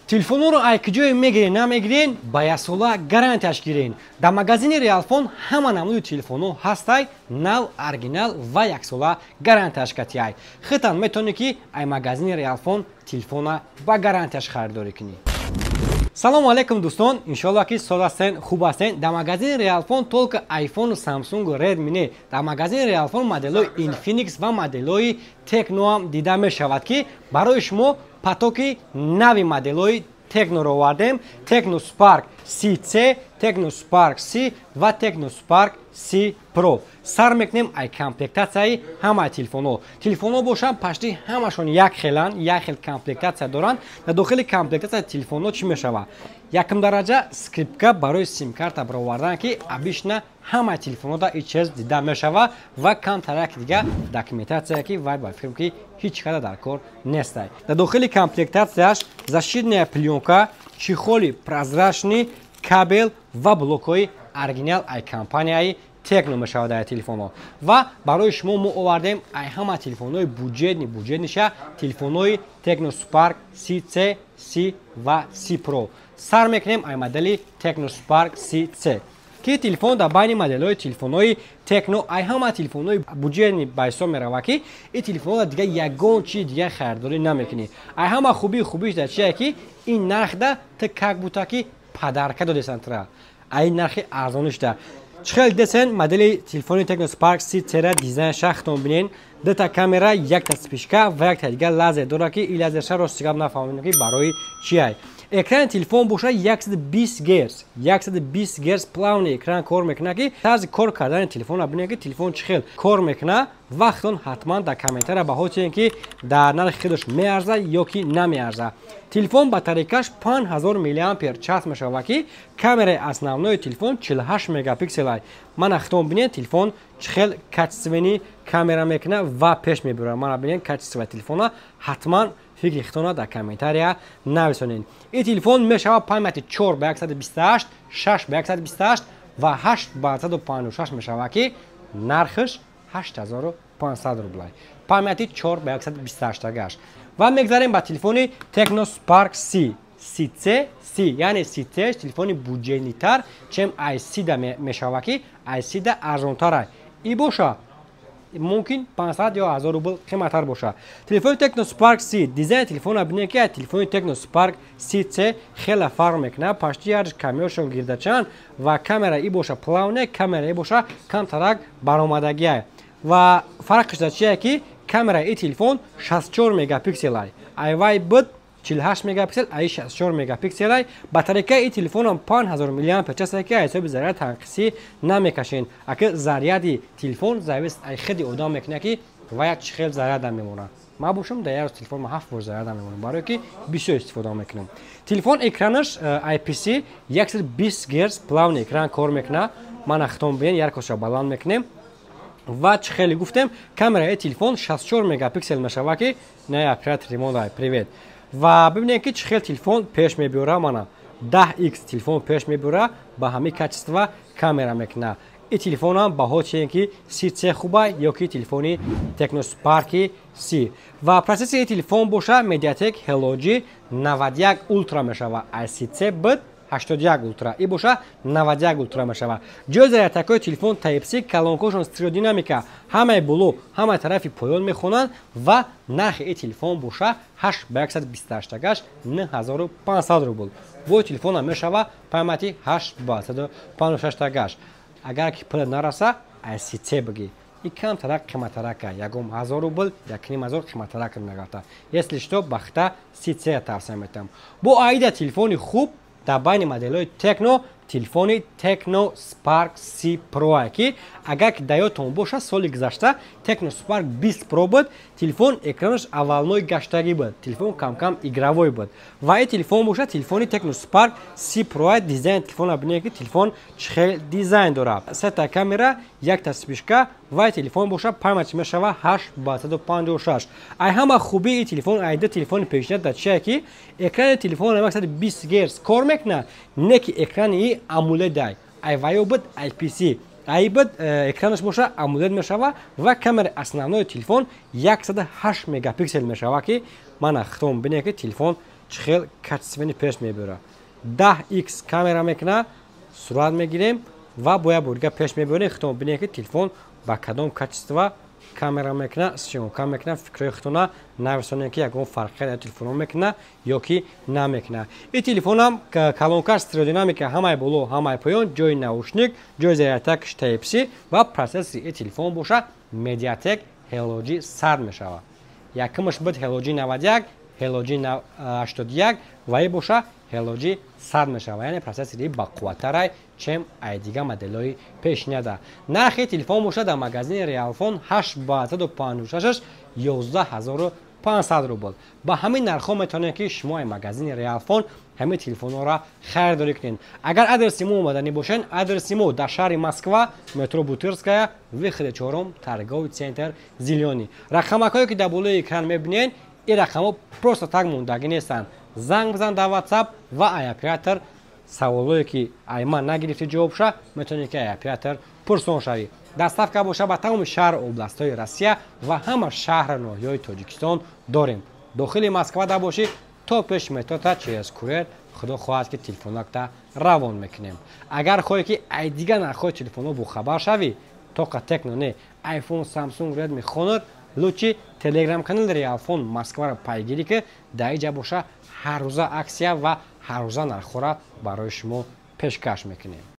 Телефонҳоро ай куҷое мегирен, намегирен, ба яксола гарантияш гирен. Дар магазини Реалфон ҳама намуди телефонҳо ҳастай, нав, оригинал ва яксола гарантияш катиай. Хитан метавонӣ, ки ай магазини Реалфон телефона ба гарантияш харидорӣ кунӣ. Салому алейкум, дӯстон! Иншоалло, ки соз ҳастен, хуб ҳастен. Дар магазини Реалфон только Айфону, Самсунгу, Редми не, дар магазини Реалфон моделҳои Инфиникс ва моделҳои Текноам дида мешавад, ки барои шумо потоки нави моделҳои Текноро овардем: Техно Spark cc, Техно Spark C ва Техно Spark C Pro. Сар мекунем ай комплектатсияи ҳамаи телефонҳо. Телефонҳо бошанд, почти ҳамашон як хеланд, як хел комплектатсия доранд. Дар дохили комплектатсияи телефонҳо чӣ мешавад? Якум дараҷа скрепка барои симкарта баровардан, ки обычно ҳамаи телефонҳо дар ин чиз дида мешавад, ва камтарак дига документатсия, ки вай ба фикрам, ки ҳеҷ када дар кор нестай. Дар дохили комплектатсияш защитная плёнка, чехоли прозрачный, кабел ва блокҳои оригинал ай компанияи Текно мешавад дар телефонҳо. Ва барои шумо мо овардем ай ҳама телефонҳои бюджетный, бюджетныйша, телефонҳои Техно Spark cc, C ва C Pro. Сар мекунем ай модели Техно Spark cc, ки телефон дар байни моделҳои телефонҳои Текно ай ҳама телефонҳои бюджетный ба ҳисоб меравад, ки ин телефонҳо дига ягон чи дига харидорӣ намекунӣ. Ай ҳама хубии хубиш дар чие, ки ин нархда ту как будто ки подарка додесан тра. Ай нархи арзонишда чӣ хел десен? Модели телефони Техно Spark C дизайн шахтон бинен: дута камера, якта вспышка ва якта дига лазер дорад, ки ин лазерша рости гап нафаҳмидем, ки барои чиай. Экрани телефон бошад 120 герц, 120 герц плавный экран кор мекунад, ки тарзи кор кардани телефонро бинед, ки телефон чӣ хел кор мекунад. Вақтон ҳатман дар комментария баҳо тиҳем, ки дар нархи худаш меарзад ё ки намеарзад. Телефон батарейкаш 5000 миллиампер час мешавад, ки камераи основной телефон 48 мегапикселай. Мана, хитон бинед, телефон чӣ хел качественный камера мекунад ва пеш мебурад. Мана, бинед качествои телефона. Ҳатман фикри хитона дар комментария нависонед. Ин телефон мешавад памяти 4 ба 128, 6 ба 128 ва 8 ба 156 мешавад, ки нархаш 8500 рублай, памяти 4 ба 128 гаш. Ва мегзарем ба телефони Tecno Spark C, CC, C, яъне CC телефони бюджетныйтар, чем IC да мешавад, ки IC да арзонтар и боша, мумкин 500 ё 1000 рубл қиматтар бошад. Телефони Tecno Spark C, дизайни телефонро бинед, ки телефони Tecno Spark CC хеле фарқ мекунад. Почти ҳарш камерашон гирдачанд ва камера и боша плавный, камера и боша камтарак баромадагиай. Ва фарқиш дар чие, ки камера и телефон 64 мегапикселай, айвай буд 48 мегапиксел, ай 64 мегапикселай. Батарейкаи и телефонам 5000 миллиампер часа, ки ҳисоби заряд танқисӣ намекашен. Аки заряди телефон зависит ай худи одам мекунад, ки вая чӣ хел заряда мемонад. Ман бошам, дар як рӯз телефон ма ҳафт бор заряда мемонам, барое ки бисёр истифода мекунам. Телефон экранаш IPS, 120 герц плавный экран кор мекунад. Ман ахтон бинед, яркостьша баланд мекунем. Ва чӣ хеле гуфтем, камераи телефон 64 мегапиксел мешавад, ки не оператори мо, привет. Ва бибинед, ки чӣ хел телефон пеш мебиёра. Мана, 10x телефон пеш мебиёра, ба ҳамин качество камера мекунад. Ин телефонам баҳо чиен, ки cc хуба ё ки телефони Tecno Spark C? Ва процессори телефон боша MediaTek Helio G91 Ultra мешавад. Cc буд 81 Ultra, и боша 91 Ultra мешавад. Ҷои зарядтакҳои телефон Type-C, колонкошон стереодинамика, ҳамаи боло, ҳамаи тарафи поён мехонанд. Ва нархи ин телефон боша 8 ба 128 гаш 9500 рубл. Бо телефонам мешава памяти 8 ба 156 гаш. Агар ки пул нараса, ICC бигӣ, и камтарак қиматтарака, ягон 1000 рубл, 1500 қиматтарак мегарта. Если что, бахта CC тавсия метам. Бо аида телефони хуб дар байни моделҳои Текно телефони Tecno Spark C Pro, ки агар ки дар ёдтон бошад, соли гузашта Tecno Spark 20 Pro буд. Телефон экранаш овальной гаштагӣ буд, телефон камкам игровой буд. Ва ин телефон бошад телефони Tecno Spark C Pro. Дизайни телефонро бинед, ки телефон чӣ хел дизайн дорад: сета камера, якта вспышка. Ва телефон бошад память мешава 8 ба 156. Ай ҳама хубии телефон айда телефони пешина дар чие, ки экрани телефон 120 герц кор мекунад, не ки экрани AMOLED ай ваё буд IPS, ай буд экранаш боша AMOLED мешава. Ва камераи основной телефон 108 мегапиксел мешава, ки мана хитом бинед, ки телефон Чӣ хел качественный пеш мебиёра. 10x камера мекуна, сурат мегирем ва бо як бордига пеш мебиёрем. Худтон бинед, ки телефон ба кадом качество камера мекуна, съёмка мекуна. Фикрҳои худтона нависонем, ки ягон фарқият дар телефонҳо мекуна ё ки намекуна. Ин телефонам колонкаш стереодинамика, ҳамаи боло, ҳамаи поён, ҷои наушник, ҷои зарядкаш Type-C ва процессори ин телефон боша Mediatek Helio G100 мешавад. Якумаш буд Helio G91, Helio G81 ва и боша Helio G100 мешавад, яъне процессори бақувваттарай, чем ай дига моделҳои пешинада. Нархи телефон боша дар магазини Реалфон 8 ба 156 11 500 рубл. Ба ҳамин нархҳо метавонед, ки шумо ай магазини Реалфон ҳамин телефонҳоро харидорӣ кунед. Агар адреси мо омаданӣ бошед, адреси мо дар шаҳри Москва, метро Бутырская, выходи чорум, торговый центр «Зелёный». Рақамакҳое, ки дар болои экран мебинед, ин рақамҳо просто так мондагӣ нестанд. Занг бизан дар WhatsApp ва ай оператор саволое, ки ай ман нагирифтӣ ҷавобша, метавонед, ки ай оператор пурсон шавӣ. Доставка боша ба тамоми шаҳр, областҳои Россия ва ҳама шаҳр, ноҳияҳои Тоҷикистон дорем. Дохили Москва да бошӣ, то пеш метрота через курьер, худо хоҳад, ки телефонакта равон мекунем. Агар хоҳӣ, ки ай дига нархҳои телефонҳо бохабар шавӣ, тоқа Техно не, iPhone, Samsung, Redmi, Honor, лучше телеграм канали Реалфон Москваро пайгирӣ, ки дар иҷа боша ҳаррӯза акция ва ҳаррӯза нархҳоро барои шумо пешкаш мекунем.